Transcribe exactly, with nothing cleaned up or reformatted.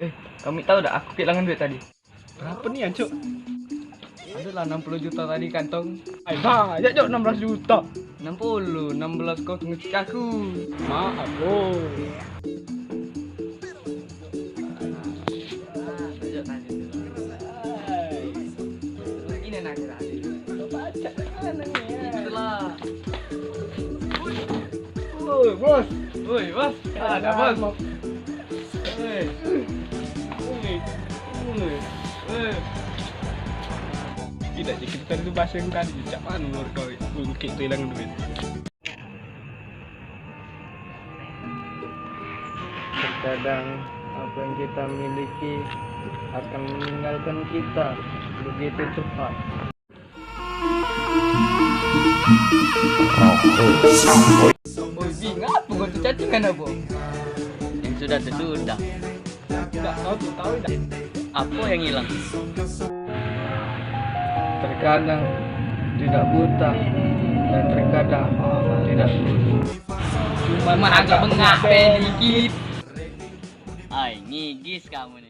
Eh, kamu tahu dak, aku kehilangan duit tadi. Berapa ni, Ancuk? Adalah enam puluh juta tadi kantong. Ai, banyak, Cuk, enam belas juta. Enam puluh, enam belas kau ngecek aku. Maaf, Bro. Ini nak kira. Baca mana ni? Itulah. Woi, Bos. Woi, Bos. Ada, Bos. Woi. Woi. Woi. Woi. Tidak, jadi kita tu bahasa yang tadi, cak mana menurut kau? Bukit tu hilang duit. Terkadang apa yang kita miliki akan meninggalkan kita begitu cepat. Oi, Bi, ngapa kau tu chattingan apa? Yang sudah tu sudah. Dak, kau tu tahu dak? Apa yang hilang? Terkadang tidak buta dan terkadang tidak buta. Cuma agak bengak pe dikit. Ai, ngigis kamu.